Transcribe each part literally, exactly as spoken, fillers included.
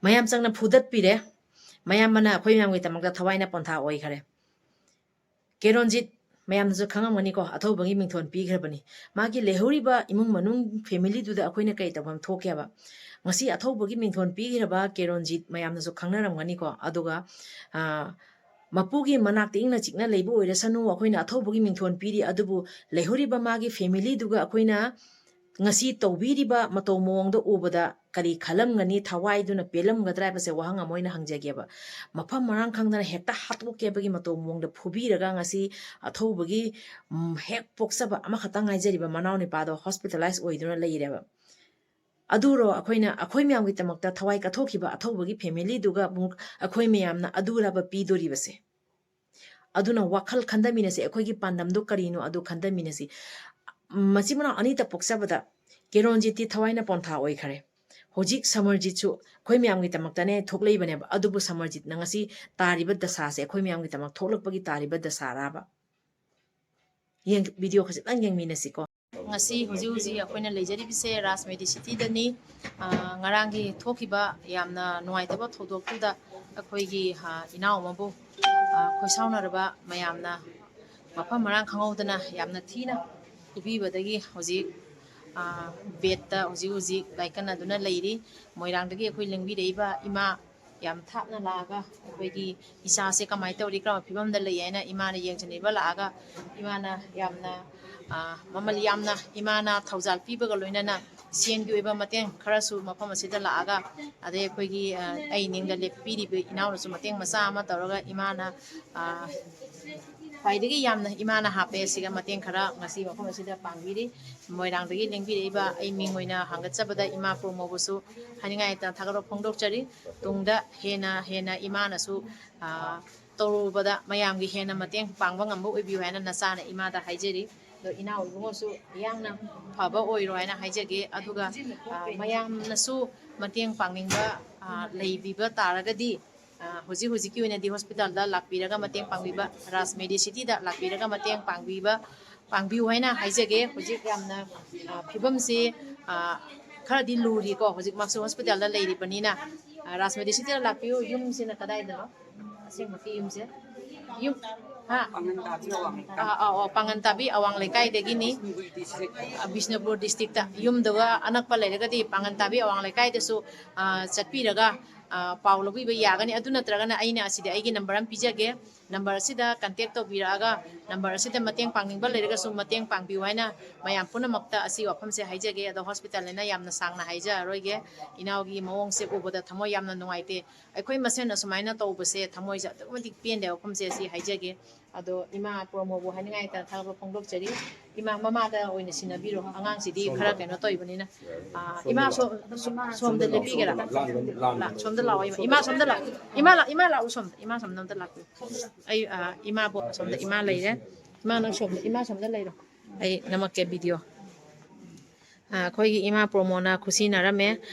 ꯃꯌꯥꯝ ꯆꯪꯅ ꯐꯨꯗꯠꯄꯤꯔꯦ꯫ ꯃꯌꯥꯝꯕꯅ ꯑꯩꯈꯣꯏ ꯃꯌꯥꯝꯒꯤꯗꯃꯛꯇ ꯊꯋꯥꯏꯅ ꯄꯣꯟꯊꯥ ꯑꯣꯏꯈꯔꯦ꯫ ꯀꯦꯔꯣꯟꯖꯤꯠ ꯃꯌꯥꯝꯅꯁꯨ ꯈꯪꯉꯝꯒꯅꯤꯀꯣ, ꯑꯊꯧꯕꯒꯤ ꯃꯤꯡꯊꯣꯟ ꯄꯤꯈ꯭ꯔꯕꯅꯤ꯫ ꯃꯥꯒꯤ ꯂꯩꯍꯧꯔꯤꯕ ꯏꯃꯨꯡ ꯃꯅꯨꯡ, ꯐꯦꯃꯤꯂꯤꯗꯨꯗ ꯑꯩꯈꯣꯏꯅ ꯀꯔꯤ ꯇꯧꯐꯝ ꯊꯣꯛꯀꯦꯕ? ꯉꯁꯤ ꯑꯊꯧꯕꯒꯤ ꯃꯤꯡꯊꯣꯟ ꯄꯤꯈ꯭ꯔꯕ ꯀꯦꯔꯣꯟꯖꯤꯠ ꯃꯌꯥꯝꯅꯁꯨ ꯈꯪꯅꯔꯝꯒꯅꯤꯀꯣ꯫ ꯑꯗꯨꯒ, ꯑ, ꯃꯄꯨꯒꯤ ꯃꯅꯥꯛꯇ ꯏꯪꯅ ꯆꯤꯛꯅ ꯂꯩꯕ ꯑꯣꯏꯔꯁꯅꯨ, ꯑꯩꯈꯣꯏꯅ ꯑꯊꯧꯕꯒꯤ ꯃꯤꯡꯊꯣꯟ ꯄꯤꯔꯤ, ꯑꯗꯨꯕꯨ ꯂꯩꯍꯧꯔꯤꯕ ꯃꯥꯒꯤ ꯐꯦꯃꯤꯂꯤꯗꯨꯒ ꯑꯩꯈꯣꯏꯅ ꯉꯁꯤ ꯇꯧꯕꯤꯔꯤꯕ ꯃꯇꯧ ꯃꯑꯣꯡꯗ ꯎꯕꯗ ꯀꯔꯤ ꯈꯜꯂꯝꯒꯅꯤ? ꯊꯋꯥꯏꯗꯨꯅ ꯄꯦꯜꯂꯝꯒꯗ꯭ꯔꯥ ꯍꯥꯏꯕꯁꯦ ꯋꯥꯍꯪ ꯑꯃ ꯑꯣꯏꯅ ꯍꯪꯖꯒꯦꯕ꯫ ꯃꯐꯝ ꯃꯔꯥꯡ ꯈꯪꯗꯅ ꯍꯦꯛꯇ ꯍꯥꯠꯇꯣꯛꯀꯦꯕꯒꯤ ꯃꯇꯧ ꯃꯑꯣꯡꯗ ꯐꯨꯕꯤꯔꯒ ꯉꯁꯤ ꯑꯊꯧꯕꯒꯤ, ꯎꯝ, ꯍꯦꯛ ꯄꯣꯛꯆꯕ ꯑꯃꯈꯛꯇ ꯉꯥꯏꯖꯔꯤꯕ ꯃꯅꯥꯎꯅꯤꯄꯥꯗꯣ ꯍꯣꯁꯄꯤꯇꯥꯂꯥꯏꯁ ꯑꯣꯏꯗꯨꯅ ꯂꯩꯔꯦꯕ꯫ ꯑꯗꯨꯔꯣ ꯑꯩꯈꯣꯏꯅ, ꯑꯩꯈꯣꯏ ꯃꯌꯥꯝꯒꯤꯗꯃꯛꯇ ꯊꯋꯥꯏ ꯀꯠꯊꯣꯛꯈꯤꯕ ꯑꯊꯧꯕꯒꯤ ꯐꯦꯃꯤꯂꯤꯗꯨꯒ ꯑꯃꯨꯛ ꯑꯩꯈꯣꯏ ꯃꯌꯥꯝꯅ ꯑꯗꯨꯔꯕ ꯄꯤꯗꯣꯔꯤꯕꯁꯦ? ꯑꯗꯨꯅ ꯋꯥꯈꯜ ꯈꯟꯊꯃꯤꯟꯅꯁꯤ, ꯑꯩꯈꯣꯏꯒꯤ ꯄꯥꯟꯗꯝꯗꯨ ꯀꯔꯤꯅꯣ ꯑꯗꯨ ꯈꯟꯊꯃꯤꯟꯅꯁꯤ꯫ ꯃꯆꯤꯟ ꯃꯅꯥꯎ ꯑꯅꯤꯇ ꯄꯣꯛꯆꯕꯗ ꯀꯦꯔꯣꯟꯖꯤꯠꯇꯤ ꯊꯋꯥꯏꯅ ꯄꯣꯟꯊꯥ ꯑꯣꯏꯈꯔꯦ꯫ ꯍꯧꯖꯤꯛ ꯁꯃꯔꯖꯤꯠꯁꯨ ꯑꯩꯈꯣꯏ ꯃꯌꯥꯝꯒꯤꯗꯃꯛꯇꯅꯦ ꯊꯣꯛꯂꯛꯏꯕꯅꯦꯕ, ꯑꯗꯨꯕꯨ ꯁꯃꯔꯖꯤꯠꯅ ꯉꯁꯤ ꯇꯥꯔꯤꯕ ꯗꯁꯥꯁꯦ ꯑꯩꯈꯣꯏ ꯃꯌꯥꯝꯒꯤꯗꯃꯛ ꯊꯣꯛꯂꯛꯄꯒꯤ ꯇꯥꯔꯤꯕ ꯗꯁꯥꯔꯥꯕ? ꯌꯦꯡ-, ꯚꯤꯗꯤꯑꯣ ꯈꯖꯤꯛꯇꯪ ꯌꯦꯡꯃꯤꯟꯅꯁꯤꯀꯣ꯫ ꯉꯁꯤ ꯍꯧꯖꯤꯛ ꯍꯧꯖꯤꯛ ꯑꯩꯈꯣꯏꯅ ꯂꯩꯖꯔꯤꯕꯁꯦ ꯔꯥꯖꯃꯦꯗꯤ ꯁꯤꯇꯤꯗꯅꯤ꯫ ꯑ, ꯉꯔꯥꯡꯒꯤ ꯊꯣꯛꯈꯤꯕ ꯌꯥꯝꯅ ꯅꯨꯡꯉꯥꯏꯇꯕ ꯊꯧꯗꯣꯛꯇꯨꯗ ꯑꯩꯈꯣꯏꯒꯤ, ꯑ, ꯏꯅꯥꯎ ꯑꯃꯕꯨ, ꯑ, ꯈꯣꯏꯁꯥꯎꯅꯔꯕ ꯃꯌꯥꯝꯅ ꯃꯐꯝ ꯃꯔꯥꯡ ꯈꯪꯍꯧꯗꯅ ꯌꯥꯝꯅ ꯊꯤꯅ ꯐꯨꯕꯤꯕꯗꯒꯤ ꯍꯧꯖꯤꯛ, ꯑ, ꯕꯦꯗꯇ ꯍꯧꯖꯤꯛ ꯍꯧꯖꯤꯛ ꯂꯥꯏꯀꯠꯅꯗꯨꯅ ꯂꯩꯔꯤ꯫ ꯃꯣꯏꯔꯥꯡꯗꯒꯤ ꯑꯩꯈꯣꯏ ꯂꯦꯡꯕꯤꯔꯛꯏꯕ ꯏꯃꯥ ꯌꯥꯝ ꯊꯥꯞꯅ ꯂꯥꯛꯑꯒ ꯑꯩꯈꯣꯏꯒꯤ ꯏꯆꯥꯁꯦ ꯀꯃꯥꯏꯅ ꯇꯧꯔꯤ, ꯀꯔꯝꯕ ꯐꯤꯕꯝꯗ ꯂꯩ ꯍꯥꯏꯅ ꯏꯃꯥꯅ ꯌꯦꯡꯖꯅꯤꯡꯕ ꯂꯥꯛꯑꯒ, ꯏꯃꯥꯅ ꯌꯥꯝꯅ, ꯑ, ꯃꯃꯜ ꯌꯥꯝꯅ, ꯏꯃꯥꯅ ꯊꯧꯖꯥꯜ ꯄꯤꯕꯒ ꯂꯣꯏꯅꯅ ꯁꯦꯟꯒꯤ ꯑꯣꯏꯕ ꯃꯇꯦꯡ ꯈꯔꯁꯨ ꯃꯐꯝ ꯑꯁꯤꯗ ꯂꯥꯛꯑꯒ, ꯑꯗꯩ ꯑꯩꯈꯣꯏꯒꯤ, ꯑ, ꯑꯩ ꯅꯤꯡꯗ ꯂꯦꯞꯄꯤꯔꯤꯕ ꯏꯅꯥꯎꯅꯁꯨ ꯃꯇꯦꯡ ꯃꯆꯥ ꯑꯃ ꯇꯧꯔꯒ ꯏꯃꯥꯅ, ꯑ, ꯈ꯭ꯋꯥꯏꯗꯒꯤ ꯌꯥꯝꯅ ꯏꯃꯥꯅ ꯍꯥꯞꯄꯦ꯫ ꯁꯤꯒ ꯃꯇꯦꯡ ꯈꯔ ꯉꯁꯤ ꯃꯐꯝ ꯑꯁꯤꯗ ꯄꯥꯡꯕꯤꯔꯤ꯫ ꯃꯣꯏꯔꯥꯡꯗꯒꯤ ꯂꯦꯡꯕꯤꯔꯛꯏꯕ ꯑꯩ ꯃꯤꯡ ꯑꯣꯏꯅ ꯍꯪꯒꯠꯆꯕꯗ ꯏꯃꯥ ꯄꯨꯝꯃꯕꯨꯁꯨ ꯍꯥꯏꯅꯤꯡꯉꯥꯏ ꯂꯩꯇꯅ ꯊꯥꯒꯠꯄ ꯐꯣꯡꯗꯣꯛꯆꯔꯤ꯫ ꯇꯨꯡꯗ ꯍꯦꯟꯅ ꯍꯦꯟꯅ ꯏꯃꯥꯅꯁꯨ, ꯑ, ꯇꯧꯔꯨꯕꯗ ꯃꯌꯥꯝꯒꯤ ꯍꯦꯟꯅ ꯃꯇꯦꯡ ꯄꯥꯡꯕ ꯉꯝꯕ ꯑꯣꯏꯕꯤꯌꯨ ꯍꯥꯏꯅ ꯅꯆꯥꯅ ꯏꯃꯥꯗ ꯍꯥꯏꯖꯔꯤ꯫ ꯑꯗꯣ ꯏꯅꯥꯎ ꯏꯕꯨꯡꯉꯣꯁꯨ ꯌꯥꯝꯅ ꯐꯕ ꯑꯣꯏꯔꯣ ꯍꯥꯏꯅ ꯍꯥꯏꯖꯒꯦ꯫ ꯑꯗꯨꯒ, ꯑ, ꯃꯌꯥꯝꯅꯁꯨ ꯃꯇꯦꯡ ꯄꯥꯡꯅꯤꯡꯕ, ꯑ, ꯂꯩꯕꯤꯕ ꯇꯥꯔꯒꯗꯤ, ꯑ, ꯍꯧꯖꯤꯛ ꯍꯧꯖꯤꯛꯀꯤ ꯑꯣꯏꯅꯗꯤ ꯍꯣꯁꯄꯤꯇꯥꯜꯗ ꯂꯥꯛꯄꯤꯔꯒ ꯃꯇꯦꯡ ꯄꯥꯡꯕꯤꯕ ꯔꯥꯖ ꯃꯦꯗꯤ ꯁꯤꯇꯤꯗ ꯂꯥꯛꯄꯤꯔꯒ ꯃꯇꯦꯡ ꯄꯥꯡꯕꯤꯕ, ꯄꯥꯡꯕꯤꯌꯨ ꯍꯥꯏꯅ ꯍꯥꯏꯖꯒꯦ꯫ ꯍꯧꯖꯤꯛ ꯌꯥꯝꯅ, ꯑ, ꯐꯤꯕꯝꯁꯤ, ꯑ, ꯈꯔꯗꯤ ꯂꯨꯔꯤꯀꯣ, ꯍꯧꯖꯤꯛꯃꯛꯁꯨ ꯍꯣꯁꯄꯤꯇꯥꯜꯗ ꯂꯩꯔꯤꯕꯅꯤꯅ꯫ ꯑ, ꯔꯥꯖꯃꯇꯤ ꯁꯤꯗ ꯂꯥꯛꯄꯤꯌꯨ꯫ ꯌꯨꯝꯁꯤꯅ ꯀꯗꯥꯏꯗꯅꯣ? ꯑꯁꯦꯡꯕꯀꯤ ꯌꯨꯝꯁꯦ? ꯌꯨꯝ, ꯍꯥ? ꯄꯥꯡꯒꯟ ꯇꯥꯕꯤ ꯑꯋꯥꯡ ꯂꯩꯀꯥꯏ꯫ ꯑꯥ, ꯑꯥ, ꯑꯣ, ꯄꯥꯡꯒꯟ ꯇꯥꯕꯤ ꯑꯋꯥꯡ ꯂꯩꯀꯥꯏꯗꯒꯤꯅꯤ꯫ ꯕꯤꯁꯅꯨꯄꯨꯔ ꯗꯤꯁꯇ꯭ꯔꯤꯛꯇ꯫ ꯑ, ꯕꯤꯁꯅꯨꯄꯨꯔ ꯗꯤꯁꯇ꯭ꯔꯤꯛꯇ꯫ ꯌꯨꯝꯗꯨꯒ ꯑꯅꯛꯄ ꯂꯩꯔꯒꯗꯤ ꯄꯥꯡꯒꯟ ꯇꯥꯕꯤ ꯑꯋꯥꯡ ꯂꯩꯀꯥꯏꯗꯁꯨ, ꯑ, ꯆꯠꯄꯤꯔꯒ, ꯑ, ꯄꯥꯎ ꯂꯧꯕꯤꯕ ꯌꯥꯒꯅꯤ꯫ ꯑꯗꯨ ꯅꯠꯇ꯭ꯔꯒꯅ ꯑꯩꯅ ꯑꯁꯤꯗ ꯑꯩꯒꯤ ꯅꯝꯕꯔ ꯑꯃ ꯄꯤꯖꯒꯦ꯫ ꯅꯝꯕꯔ ꯑꯁꯤꯗ ꯀꯟꯇꯦꯛ ꯇꯧꯕꯤꯔꯛꯑꯒ, ꯅꯝꯕꯔ ꯑꯁꯤꯗ ꯃꯇꯦꯡ ꯄꯥꯡꯅꯤꯡꯕ ꯂꯩꯔꯒꯁꯨ ꯃꯇꯦꯡ ꯄꯥꯡꯕꯤꯌꯨ ꯍꯥꯏꯅ ꯃꯌꯥꯝ ꯄꯨꯝꯅꯃꯛꯇ ꯑꯁꯤ ꯋꯥꯐꯝꯁꯦ ꯍꯥꯏꯖꯒꯦ꯫ ꯑꯗꯣ ꯍꯣꯁꯄꯤꯇꯥꯜ ꯑꯩꯅ ꯌꯥꯝꯅ ꯁꯥꯡꯅ ꯍꯥꯏꯖꯔꯔꯣꯏꯒꯦ꯫ ꯏꯅꯥꯎꯒꯤ ꯃꯑꯣꯡꯁꯦ ꯎꯕꯗ ꯊꯃꯣꯏ ꯌꯥꯝꯅ ꯅꯨꯡꯉꯥꯏꯇꯦ꯫ ꯑꯩꯈꯣꯏ ꯃꯁꯦꯟ ꯑꯁꯨꯃꯥꯏꯅ ꯇꯧꯕꯁꯦ ꯊꯃꯣꯏꯁꯦ ꯑꯗꯨꯛꯀꯤ ꯃꯇꯤꯛ ꯄꯦꯟꯗꯦ꯫ ꯋꯥꯐꯝꯁꯦ ꯑꯁꯤ ꯍꯥꯏꯖꯒꯦ꯫ ꯑꯗꯣ ꯏꯃꯥ ꯄ꯭ꯔꯣꯃꯣꯕꯨ ꯍꯥꯏꯅꯤꯡꯉꯥꯏ ꯊꯥꯒꯠꯄ ꯐꯣꯡꯗꯣꯛꯆꯔꯤ꯫ ꯏꯃꯥ, ꯃꯃꯥꯗ ꯑꯣꯏꯅ ꯁꯤꯟꯅꯕꯤꯔꯣ, ꯑꯉꯥꯡꯁꯤꯗꯤ ꯈꯔ ꯀꯩꯅꯣ ꯇꯧꯔꯤꯕꯅꯤꯅ꯫ ꯑꯥ, ꯏꯃꯥ ꯁꯣꯝ-, ꯁꯣꯝꯗ ꯂꯦꯞꯄꯤꯒꯦꯔꯥ? ꯂꯥꯛ, ꯁꯣꯝꯗ ꯂꯥꯛꯑꯣ, ꯏꯃꯥ꯫ ꯏꯃꯥ ꯁꯣꯝꯗ ꯂꯥꯛꯑꯣ꯫ ꯏꯃꯥ ꯂꯥꯛ-, ꯏꯃꯥ ꯂꯥꯛꯑꯣ ꯁꯣꯝꯗ꯫ ꯏꯃꯥ ꯁꯣꯝꯗ ꯑꯝꯇ ꯂꯥꯛꯄꯤꯌꯨ꯫ ꯑꯩ, ꯑꯥ, ꯏꯃꯥꯕꯨ ꯑꯁꯣꯝꯗ ꯏꯃꯥ ꯂꯩꯔꯦ꯫ ꯏꯃꯥ ꯅꯪ ꯁꯣꯝꯗ, ꯏꯃꯥ ꯁꯣꯝꯗ ꯂꯩꯔꯣ꯫ ꯑꯩ ꯅꯝꯃꯛꯀꯦ ꯚꯤꯗꯤꯑꯣ꯫ ꯑꯥ, ꯑꯩꯈꯣꯏꯒꯤ ꯏꯃꯥ ꯄ꯭ꯔꯣꯃꯣꯅ ꯈꯨꯠꯁꯤꯟꯅꯔꯝꯃꯦ꯫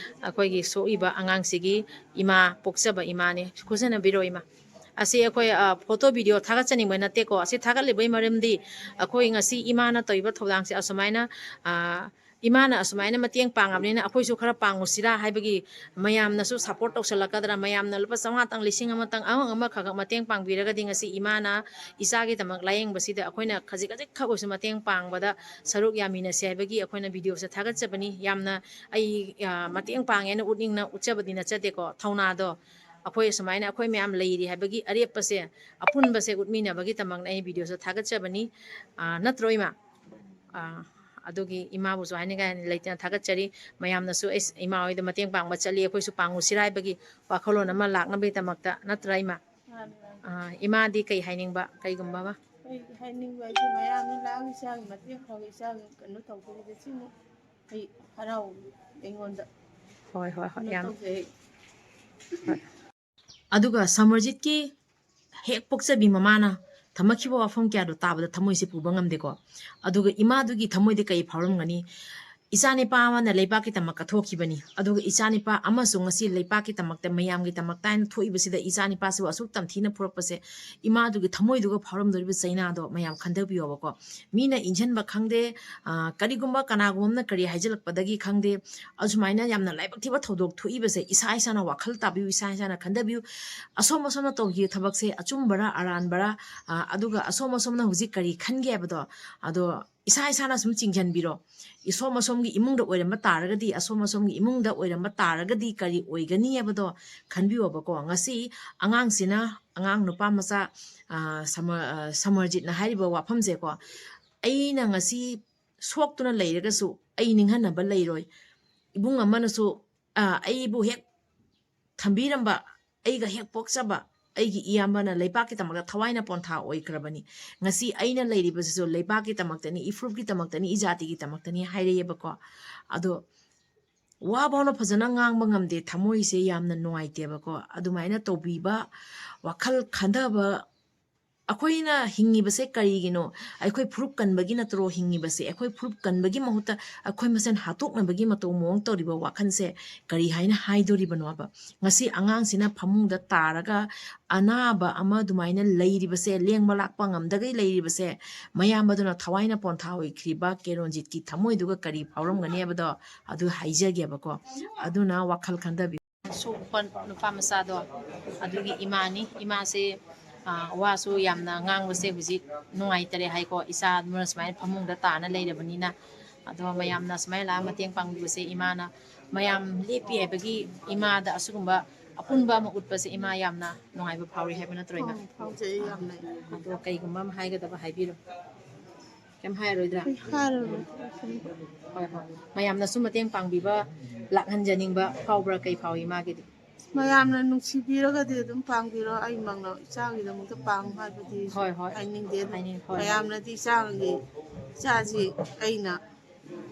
ꯑꯩꯈꯣꯏꯒꯤ ꯁꯣꯛꯏꯕ ꯑꯉꯥꯡꯁꯤꯒꯤ ꯏꯃꯥ, ꯄꯣꯛꯆꯕ ꯏꯃꯥꯅꯤ꯫ ꯈꯨꯠꯁꯤꯟꯅꯕꯤꯔꯣ ꯏꯃꯥ꯫ ꯑꯁꯤ ꯑꯩꯈꯣꯏ, ꯑꯥ, ꯐꯣꯇꯣ ꯚꯤꯗꯤꯑꯣ ꯊꯥꯒꯠꯆꯅꯤꯡꯕ ꯅꯠꯇꯦꯀꯣ꯫ ꯑꯁꯤ ꯊꯥꯒꯠꯂꯤꯕꯒꯤ ꯃꯔꯝꯗꯤ ꯑꯩꯈꯣꯏ ꯉꯁꯤ ꯏꯃꯥꯅ ꯇꯧꯔꯤꯕ ꯊꯧꯗꯥꯡꯁꯦ ꯑꯁꯨꯃꯥꯏꯅ, ꯑꯥ, ꯏꯃꯥꯅ ꯑꯁꯨꯃꯥꯏꯅ ꯃꯇꯦꯡ ꯄꯥꯡꯉꯕꯅꯤꯅ ꯑꯩꯈꯣꯏꯁꯨ ꯈꯔ ꯄꯥꯡꯉꯨꯁꯤꯔꯥ ꯍꯥꯏꯕꯒꯤ ꯃꯌꯥꯝꯅꯁꯨ ꯁꯞꯄꯣꯔꯠ ꯇꯧꯁꯜꯂꯛꯀꯗ꯭ꯔꯥ, ꯃꯌꯥꯝꯅ ꯂꯨꯄꯥ ꯆꯥꯝꯃꯉꯥꯇꯪ, ꯂꯤꯁꯤꯡ ꯑꯃꯇꯪ, ꯑꯃ ꯑꯃ ꯈꯔ ꯈꯔ ꯃꯇꯦꯡ ꯄꯥꯡꯕꯤꯔꯒꯗꯤ ꯉꯁꯤ ꯏꯃꯥꯅ ꯏꯆꯥꯒꯤꯗꯃꯛ ꯂꯥꯌꯦꯡꯕꯁꯤꯗ ꯑꯩꯈꯣꯏꯅ ꯈꯖꯤꯛ ꯈꯖꯤꯛ ꯈꯛ ꯑꯣꯏꯁꯨ ꯃꯇꯦꯡ ꯄꯥꯡꯕꯗ ꯁꯔꯨꯛ ꯌꯥꯃꯤꯟꯅꯁꯤ ꯍꯥꯏꯕꯒꯤ ꯑꯩꯈꯣꯏꯅ ꯚꯤꯗꯤꯑꯣꯁꯦ ꯊꯥꯒꯠꯆꯕꯅꯤ꯫ ꯌꯥꯝꯅ ꯑꯩ, ꯑ, ꯃꯇꯦꯡ ꯄꯥꯡꯉꯦꯅ ꯎꯠꯅꯤꯡꯅ ꯎꯠꯆꯕꯗꯤ ꯅꯠꯆꯗꯦꯀꯣ꯫ ꯊꯧꯅꯥꯗꯣ ꯑꯩꯈꯣꯏ ꯑꯁꯨꯃꯥꯏꯅ ꯑꯩꯈꯣꯏ ꯃꯌꯥꯝ ꯂꯩꯔꯤ ꯍꯥꯏꯕꯒꯤ ꯑꯔꯦꯞꯄꯁꯦ, ꯑꯄꯨꯟꯕꯁꯦ ꯎꯠꯃꯤꯟꯅꯕꯒꯤꯗꯃꯛꯅ ꯑꯩ ꯚꯤꯗꯤꯑꯣꯁꯦ ꯊꯥꯒꯠꯆꯕꯅꯤ꯫ ꯑ, ꯅꯠꯇ꯭ꯔꯣ ꯏꯃꯥ? ꯑ, ꯑꯗꯨꯒꯤ ꯏꯃꯥꯕꯨꯁꯨ ꯍꯥꯏꯅꯤꯡꯉꯥꯏ ꯂꯩꯇꯅ ꯊꯥꯒꯠꯆꯔꯤ꯫ ꯃꯌꯥꯝꯅꯁꯨ, "ꯑꯩꯁ, ꯏꯃꯥ ꯍꯣꯏꯗ ꯃꯇꯦꯡ ꯄꯥꯡꯕ ꯆꯠꯂꯤ, ꯑꯩꯈꯣꯏꯁꯨ ꯄꯥꯡꯉꯨꯁꯤꯔꯥ?" ꯍꯥꯏꯕꯒꯤ ꯋꯥꯈꯜꯂꯣꯟ ꯑꯃ ꯂꯥꯛꯅꯕꯒꯤꯗꯃꯛꯇ ꯅꯠꯇ꯭ꯔꯥ ꯏꯃꯥ? ꯃꯥꯅꯤ, ꯃꯥꯅꯤ꯫ ꯑ, ꯏꯃꯥꯗꯤ ꯀꯩ ꯍꯥꯏꯅꯤꯡꯕ, ꯀꯩꯒꯨꯝꯕ ꯑꯃ? ꯑꯩ ꯍꯥꯏꯅꯤꯡꯕ ꯍꯥꯏꯁꯦ ꯃꯌꯥꯝꯅ ꯂꯥꯛꯑꯒ ꯏꯆꯥꯒꯤ ꯃꯇꯦꯡ ꯈꯔ, ꯏꯆꯥꯒꯤ ꯀꯩꯅꯣ ꯇꯧꯕꯁꯤꯗ ꯁꯤꯃꯨꯛ ꯑꯩ ꯍꯔꯥꯎꯏ ꯑꯩꯉꯣꯟꯗ꯫ ꯍꯣꯏ, ꯍꯣꯏ, ꯍꯣꯏ, ꯀꯩꯅꯣ ꯌꯥꯝ ꯇꯧꯖꯩ꯫ ꯍꯣꯏ꯫ ꯑꯗꯨꯒ ꯁꯃꯔꯖꯤꯠꯀꯤ ꯍꯦꯛ ꯄꯣꯛꯆꯕꯤ ꯃꯃꯥꯅ ꯊꯝꯃꯛꯈꯤꯕ ꯋꯥꯐꯝ ꯀꯌꯥꯗꯣ ꯇꯥꯕꯗ ꯊꯃꯣꯏꯁꯦ ꯄꯨꯕ ꯉꯝꯗꯦꯀꯣ꯫ ꯑꯗꯨꯒ ꯏꯃꯥꯗꯨꯒꯤ ꯊꯃꯣꯏꯗ ꯀꯔꯤ ꯐꯥꯎꯔꯝꯒꯅꯤ? ꯏꯆꯥꯅꯤꯄꯥ ꯑꯃꯅ ꯂꯩꯕꯥꯛꯀꯤꯗꯃꯛ ꯀꯠꯊꯣꯛꯈꯤꯕꯅꯤ, ꯑꯗꯨꯒ ꯏꯆꯥꯅꯤꯄꯥ ꯑꯃꯁꯨ ꯉꯁꯤ ꯂꯩꯕꯥꯛꯀꯤꯗꯃꯛꯇ, ꯃꯌꯥꯝꯒꯤꯗꯃꯛꯇ ꯍꯥꯏꯅ ꯊꯣꯛꯏꯕꯁꯤꯗ, ꯏꯆꯥꯅꯤꯄꯥꯁꯤꯕꯨ ꯑꯁꯨꯛ ꯇꯝꯊꯤꯅ ꯐꯨꯔꯛꯄꯁꯦ, ꯏꯃꯥꯗꯨꯒꯤ ꯊꯃꯣꯏꯗꯨꯒ ꯐꯥꯎꯔꯝꯗꯣꯔꯤꯕ ꯆꯩꯅꯥꯗꯣ ꯃꯌꯥꯝ ꯈꯟꯊꯕꯤꯌꯣꯕꯀꯣ꯫ ꯃꯤꯅ ꯏꯟꯁꯤꯟꯕ ꯈꯪꯗꯦ, ꯑ, ꯀꯔꯤꯒꯨꯝꯕ ꯀꯅꯥꯒꯨꯝꯕ ꯑꯃꯅ ꯀꯔꯤ ꯍꯥꯏꯖꯤꯜꯂꯛꯄꯗꯒꯤ ꯈꯪꯗꯦ, ꯑꯁꯨꯃꯥꯏꯅ ꯌꯥꯝꯅ ꯂꯥꯏꯕꯛ ꯊꯤꯕ ꯊꯧꯗꯣꯛ ꯊꯣꯛꯏꯕꯁꯦ, ꯏꯁꯥ ꯏꯁꯥꯅ ꯋꯥꯈꯜ ꯇꯥꯕꯤꯌꯨ, ꯏꯁꯥ ꯏꯁꯥꯅ ꯈꯟꯊꯕꯤꯌꯨ꯫ ꯑꯁꯣꯝ ꯑꯁꯣꯝꯅ ꯇꯧꯈꯤꯕ ꯊꯕꯛꯁꯦ ꯑꯆꯨꯝꯕꯔꯥ ꯑꯔꯥꯟꯕꯔꯥ, ꯑ, ꯑꯗꯨꯒ ꯑꯁꯣꯝ ꯑꯁꯣꯝꯅ ꯍꯧꯖꯤꯛ ꯀꯔꯤ ꯈꯟꯒꯦ ꯍꯥꯏꯕꯗꯣ, ꯑꯗꯣ ꯏꯁꯥ ꯏꯁꯥꯅ ꯁꯨꯝ ꯆꯤꯡꯁꯤꯟꯕꯤꯔꯣ꯫ ꯑꯁꯣꯝ ꯑꯁꯣꯝꯒꯤ ꯏꯃꯨꯡꯗ ꯑꯣꯏꯔꯝꯕ ꯇꯥꯔꯒꯗꯤ, ꯑꯁꯣꯝ ꯑꯁꯣꯝꯒꯤ ꯏꯃꯨꯡꯗ ꯑꯣꯏꯔꯝꯕ ꯇꯥꯔꯒꯗꯤ ꯀꯔꯤ ꯑꯣꯏꯒꯅꯤ ꯍꯥꯏꯕꯗꯣ ꯈꯟꯕꯤꯌꯣꯕꯀꯣ꯫ ꯉꯁꯤ ꯑꯉꯥꯡꯁꯤꯅ, ꯑꯉꯥꯡ ꯅꯨꯄꯥ ꯃꯆꯥ, ꯑ, ꯁꯃ-, ꯑ, ꯁꯃꯔꯖꯤꯠꯅ ꯍꯥꯏꯔꯤꯕ ꯋꯥꯐꯝꯁꯦꯀꯣ, ꯑꯩꯅ ꯉꯁꯤ ꯁꯣꯛꯇꯨꯅ ꯂꯩꯔꯒꯁꯨ ꯑꯩ ꯅꯤꯡꯍꯟꯅꯕ ꯂꯩꯔꯣꯏ꯫ ꯏꯕꯨꯡ ꯑꯃꯅꯁꯨ, ꯑ, ꯑꯩꯕꯨ ꯍꯦꯛ ꯊꯝꯕꯤꯔꯝꯕ, ꯑꯩꯒ ꯍꯦꯛ ꯄꯣꯛꯆꯕ ꯑꯩꯒꯤ ꯏꯌꯥꯝꯕꯅ ꯂꯩꯕꯥꯛꯀꯤꯗꯃꯛꯇ ꯊꯋꯥꯏꯅ ꯄꯣꯟꯊꯥ ꯑꯣꯏꯈ꯭ꯔꯕꯅꯤ꯫ ꯉꯁꯤ ꯑꯩꯅ ꯂꯩꯔꯤꯕꯁꯤꯁꯨ ꯂꯩꯕꯥꯛꯀꯤꯗꯃꯛꯇꯅꯤ, ꯏꯐꯨꯔꯨꯞꯀꯤꯗꯃꯛꯇꯅꯤ, ꯏꯖꯥꯇꯤꯒꯤꯗꯃꯛꯇꯅꯤ ꯍꯥꯏꯔꯛꯑꯦꯕꯀꯣ꯫ ꯑꯗꯣ ꯋꯥ ꯐꯥꯎꯅ ꯐꯖꯅ ꯉꯥꯡꯕ ꯉꯝꯗꯦ, ꯊꯃꯣꯏꯁꯦ ꯌꯥꯝꯅ ꯅꯨꯡꯉꯥꯏꯇꯦꯕꯀꯣ꯫ ꯑꯗꯨꯃꯥꯏꯅ ꯇꯧꯕꯤꯕ, ꯋꯥꯈꯜ ꯈꯟꯊꯕ, ꯑꯩꯈꯣꯏꯅ ꯍꯤꯡꯉꯤꯕꯁꯦ ꯀꯔꯤꯒꯤꯅꯣ? ꯑꯩꯈꯣꯏ ꯐꯨꯔꯨꯞ ꯀꯟꯕꯒꯤ ꯅꯠꯇ꯭ꯔꯣ ꯍꯤꯡꯉꯤꯕꯁꯦ? ꯑꯩꯈꯣꯏ ꯐꯨꯔꯨꯞ ꯀꯟꯕꯒꯤ ꯃꯍꯨꯠꯇ ꯑꯩꯈꯣꯏ ꯃꯁꯦꯟ ꯍꯥꯠꯇꯣꯛꯅꯕꯒꯤ ꯃꯇꯧ ꯃꯑꯣꯡ ꯇꯧꯔꯤꯕ ꯋꯥꯈꯜꯁꯦ ꯀꯔꯤ ꯍꯥꯏꯅ ꯍꯥꯏꯗꯣꯔꯤꯕꯅꯣꯕ? ꯉꯁꯤ ꯑꯉꯥꯡꯁꯤꯅ ꯐꯃꯨꯡꯗ ꯇꯥꯔꯒ ꯑꯅꯥꯕ ꯑꯃ ꯑꯗꯨꯃꯥꯏꯅ ꯂꯩꯔꯤꯕꯁꯦ, ꯂꯦꯡꯕ ꯂꯥꯛꯄ ꯉꯝꯗꯒꯩ ꯂꯩꯔꯤꯕꯁꯦ, ꯃꯌꯥꯝꯕꯗꯨꯅ ꯊꯋꯥꯏꯅ ꯄꯣꯟꯊꯥ ꯑꯣꯏꯈ꯭ꯔꯤꯕ ꯀꯦꯔꯣꯟꯖꯤꯠꯀꯤ ꯊꯃꯣꯏꯗꯨꯒ ꯀꯔꯤ ꯐꯥꯎꯔꯝꯒꯅꯤ ꯍꯥꯏꯕꯗꯣ ꯑꯗꯨ ꯍꯥꯏꯖꯒꯦꯕꯀꯣ꯫ ꯑꯗꯨꯅ ꯋꯥꯈꯜ ꯈꯟꯊꯕꯤꯌꯨ꯫ ꯁꯣꯛꯄ ꯅꯨꯄꯥ ꯃꯆꯥꯗꯣ ꯑꯗꯨꯒꯤ ꯏꯃꯥꯅꯤ꯫ ꯏꯃꯥꯁꯦ, ꯑ, ꯋꯥꯁꯨ ꯌꯥꯝꯅ ꯉꯥꯡꯕꯁꯦ ꯍꯧꯖꯤꯛ ꯅꯨꯡꯉꯥꯏꯇꯔꯦ ꯍꯥꯏꯀꯣ, ꯏꯆꯥꯗꯨꯅ ꯁꯨꯃꯥꯏꯅ ꯐꯃꯨꯡꯗ ꯇꯥꯅ ꯂꯩꯔꯕꯅꯤꯅ꯫ ꯑꯗꯣ ꯃꯌꯥꯝꯅ ꯁꯨꯃꯥꯏꯅ ꯂꯥꯛꯑ ꯃꯇꯦꯡ ꯄꯥꯡꯕꯤꯕꯁꯦ, ꯏꯃꯥꯅ ꯃꯌꯥꯝ ꯂꯦꯞꯄꯤ ꯍꯥꯏꯕꯒꯤ ꯏꯃꯥꯗ ꯑꯁꯤꯒꯨꯝꯕ ꯑꯄꯨꯟꯕ ꯑꯃ ꯎꯠꯄꯁꯦ ꯏꯃꯥ ꯌꯥꯝꯅ ꯅꯨꯡꯉꯥꯏꯕ ꯐꯥꯎꯏ ꯍꯥꯏꯕ ꯅꯠꯇ꯭ꯔꯣ, ꯏꯃꯥ? ꯑꯣ, ꯐꯥꯎꯖꯩ ꯌꯥꯝꯅ꯫ ꯑꯗꯣ ꯀꯩꯒꯨꯝꯕ ꯑꯃ ꯍꯥꯏꯒꯗꯕ ꯍꯥꯏꯕꯤꯔꯣ꯫ ꯀꯩꯝ ꯍꯥꯏꯔꯣꯏꯗ꯭ꯔꯥ? ꯑꯩ ꯍꯥꯏꯔꯔꯣꯏ꯫ ꯍꯣꯏ, ꯍꯣꯏ꯫ ꯃꯌꯥꯝꯅꯁꯨ ꯃꯇꯦꯡ ꯄꯥꯡꯕꯤꯕ ꯂꯥꯛꯍꯟꯖꯅꯤꯡꯕ ꯐꯥꯎꯕ꯭ꯔꯥ? ꯀꯩ ꯐꯥꯎꯏ ꯃꯥꯒꯤꯗꯤ? ꯃꯌꯥꯝꯅ ꯅꯨꯡꯁꯤꯕꯤꯔꯒꯗꯤ ꯑꯗꯨꯝ ꯄꯥꯡꯕꯤꯔꯣ꯫ ꯑꯩꯃꯛꯅ ꯏꯆꯥꯒꯤꯗꯃꯛꯇ ꯄꯥꯡꯉꯨ ꯍꯥꯏꯕꯗꯤ ꯍꯣꯏ, ꯍꯣꯏ꯫ ꯍꯥꯏꯅꯤꯡꯗꯦ꯫ ꯑꯗꯨꯝ ꯍꯥꯏꯅꯤꯡ-, ꯍꯣꯏ, ꯍꯣꯏ꯫ ꯃꯌꯥꯝꯅꯗꯤ ꯏꯆꯥꯒꯤ, ꯏꯆꯥꯁꯤ ꯑꯩꯅ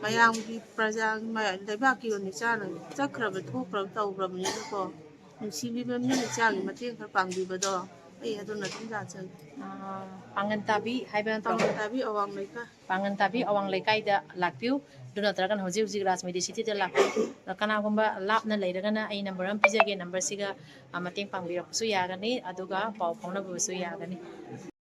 ꯃꯌꯥꯝꯒꯤ ꯄ꯭ꯔꯖꯥꯒꯤ ꯃ-, ꯂꯩꯕꯥꯛꯀꯤ ꯑꯣꯏꯅ ꯏꯆꯥꯅ ꯆꯠꯈ꯭ꯔꯕ ꯊꯣꯛꯈ꯭ꯔꯕ ꯇꯧꯈ꯭ꯔꯕꯅꯤꯅꯀꯣ, ꯅꯨꯡꯁꯤꯕꯤꯕ ꯃꯤꯅ ꯏꯆꯥꯒꯤ ꯃꯇꯦꯡ ꯈꯔ ꯄꯥꯡꯕꯤꯕꯗꯣ ꯑꯗꯨꯅ ꯑꯗꯨꯝ ꯂꯥꯛꯆꯒꯦ꯫ ꯑꯥ, ꯄꯥꯡꯒꯟ ꯇꯥꯕꯤ ꯍꯥꯏꯕ ꯅꯠꯇ꯭ꯔꯣ? ꯄꯥꯡꯒꯟ ꯇꯥꯕꯤ ꯑꯋꯥꯡ ꯂꯩꯀꯥꯏ꯫ ꯄꯥꯡꯒꯟ ꯇꯥꯕꯤ ꯑꯋꯥꯡ ꯂꯩꯀꯥꯏꯗ ꯂꯥꯛꯄꯤꯌꯨ꯫ ꯑꯗꯨ ꯅꯠꯇ꯭ꯔꯒꯅ ꯍꯧꯖꯤꯛ ꯍꯧꯖꯤꯛ ꯔꯥꯖꯃꯤꯗꯤ ꯁꯤꯇꯤꯗ ꯂꯥꯛꯄꯤꯌꯨ꯫ ꯑꯗ ꯀꯅꯥꯒꯨꯝꯕ ꯂꯥꯞꯅ ꯂꯩꯔꯒꯅ ꯑꯩ ꯅꯝꯕꯔ ꯑꯃ ꯄꯤꯖꯒꯦ꯫ ꯅꯝꯕꯔꯁꯤꯒ, ꯑ, ꯃꯇꯦꯡ ꯄꯥꯡꯕꯤꯔꯛꯄꯁꯨ ꯌꯥꯒꯅꯤ, ꯑꯗꯨꯒ ꯄꯥꯎ ꯐꯥꯎꯅꯕꯁꯨ ꯌꯥꯒꯅꯤ꯫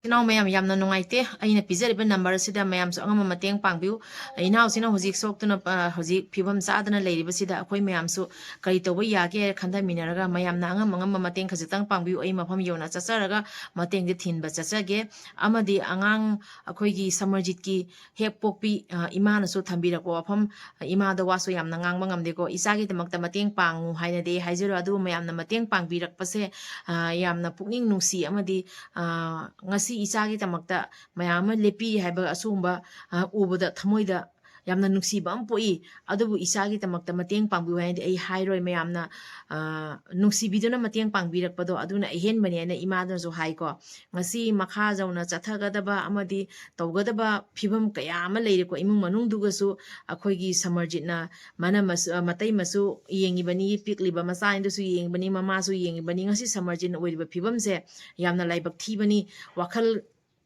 ꯏꯅꯥꯎ ꯃꯌꯥꯝ, ꯌꯥꯝꯅ ꯅꯨꯡꯉꯥꯏꯇꯦ꯫ ꯑꯩꯅ ꯄꯤꯖꯔꯤꯕ ꯅꯝꯕꯔ ꯑꯁꯤꯗ ꯃꯌꯥꯝꯁꯨ ꯑꯉꯝꯕ ꯃꯇꯦꯡ ꯄꯥꯡꯕꯤꯌꯨ꯫ ꯏꯅꯥꯎꯁꯤꯅ ꯍꯧꯖꯤꯛ ꯁꯣꯛꯇꯨꯅ, ꯑ, ꯍꯧꯖꯤꯛ ꯐꯤꯕꯝ ꯆꯥꯗꯅ ꯂꯩꯔꯤꯕꯁꯤꯗ ꯑꯩꯈꯣꯏ ꯃꯌꯥꯝꯁꯨ ꯀꯔꯤ ꯇꯧꯕ ꯌꯥꯒꯦ ꯍꯥꯏꯅ ꯈꯟꯊꯃꯤꯟꯅꯔꯒ ꯃꯌꯥꯝꯅ ꯑꯉꯝ ꯑꯉꯝꯕ ꯃꯇꯦꯡ ꯈꯖꯤꯛꯇꯪ ꯄꯥꯡꯕꯤꯌꯨ꯫ ꯑꯩ ꯃꯐꯝ ꯌꯧꯅ ꯆꯠꯆꯔꯒ ꯃꯇꯦꯡꯁꯦ ꯊꯤꯟꯕ ꯆꯠꯆꯒꯦ꯫ ꯑꯃꯗꯤ ꯑꯉꯥꯡ ꯑꯩꯈꯣꯏꯒꯤ ꯁꯃꯔꯖꯤꯠꯀꯤ ꯍꯦꯛ ꯄꯣꯛꯄꯤ, ꯑ, ꯏꯃꯥꯅꯁꯨ ꯊꯝꯕꯤꯔꯛꯄ ꯋꯥꯐꯝ, ꯏꯃꯥꯗ ꯋꯥꯁꯨ ꯌꯥꯝꯅ ꯉꯥꯡꯕ ꯉꯝꯗꯦꯀꯣ꯫ ꯏꯆꯥꯒꯤꯗꯃꯛꯇ ꯃꯇꯦꯡ ꯄꯥꯡꯉꯨ ꯍꯥꯏꯅꯗꯤ ꯑꯩ ꯍꯥꯏꯖꯔꯣꯏ, ꯑꯗꯨꯕꯨ ꯃꯌꯥꯝꯅ ꯃꯇꯦꯡ ꯄꯥꯡꯕꯤꯔꯛꯄꯁꯦ, ꯑ, ꯌꯥꯝꯅ ꯄꯨꯛꯅꯤꯡ ꯅꯨꯡꯁꯤ ꯑꯃꯗꯤ, ꯑ, ꯉꯁꯤ ꯏꯆꯥꯒꯤꯗꯃꯛꯇ ꯃꯌꯥꯝ ꯑꯃ ꯂꯦꯞꯄꯤ ꯍꯥꯏꯕ ꯑꯁꯤꯒꯨꯝꯕ, ꯑ, ꯎꯕꯗ ꯊꯃꯣꯏꯗ ꯌꯥꯝꯅ ꯅꯨꯡꯁꯤꯕ ꯑꯃ ꯄꯣꯛꯏ꯫ ꯑꯗꯨꯕꯨ ꯏꯆꯥꯒꯤꯗꯃꯛꯇ ꯃꯇꯦꯡ ꯄꯥꯡꯕꯤꯌꯨ ꯍꯥꯏꯅꯗꯤ ꯑꯩ ꯍꯥꯏꯔꯣꯏ꯫ ꯃꯌꯥꯝꯅ, ꯑ, ꯅꯨꯡꯁꯤꯕꯤꯗꯨꯅ ꯃꯇꯦꯡ ꯄꯥꯡꯕꯤꯔꯛꯄꯗꯣ ꯑꯗꯨꯅ ꯑꯍꯦꯟꯕꯅꯦꯅ ꯏꯃꯥꯗꯨꯅꯁꯨ ꯍꯥꯏꯀꯣ꯫ ꯉꯁꯤ ꯃꯈꯥ ꯌꯧꯅ ꯆꯠꯊꯒꯗꯕ ꯑꯃꯗꯤ ꯇꯧꯒꯗꯕ ꯐꯤꯕꯝ ꯀꯌꯥ ꯑꯃ ꯂꯩꯔꯦꯀꯣ꯫ ꯏꯃꯨꯡ ꯃꯅꯨꯡꯗꯨꯒꯁꯨ ꯑꯩꯈꯣꯏꯒꯤ ꯁꯃꯔꯖꯤꯠꯅ ꯃꯅꯝ ꯃꯁꯨ-, ꯑ, ꯃꯇꯩ ꯃꯁꯨ ꯌꯦꯡꯉꯤꯕꯅꯤ, ꯄꯤꯛꯂꯤꯕ ꯃꯆꯥꯅꯤꯗꯨꯁꯨ ꯌꯦꯡꯉꯤꯕꯅꯤ, ꯃꯃꯥꯁꯨ ꯌꯦꯡꯉꯤꯕꯅꯤ꯫ ꯉꯁꯤ ꯁꯃꯔꯖꯤꯠꯅ ꯑꯣꯏꯔꯤꯕ ꯐꯤꯕꯝꯁꯦ ꯌꯥꯝꯅ ꯂꯥꯏꯕꯛ ꯊꯤꯕꯅꯤ꯫ ꯋꯥꯈꯜ,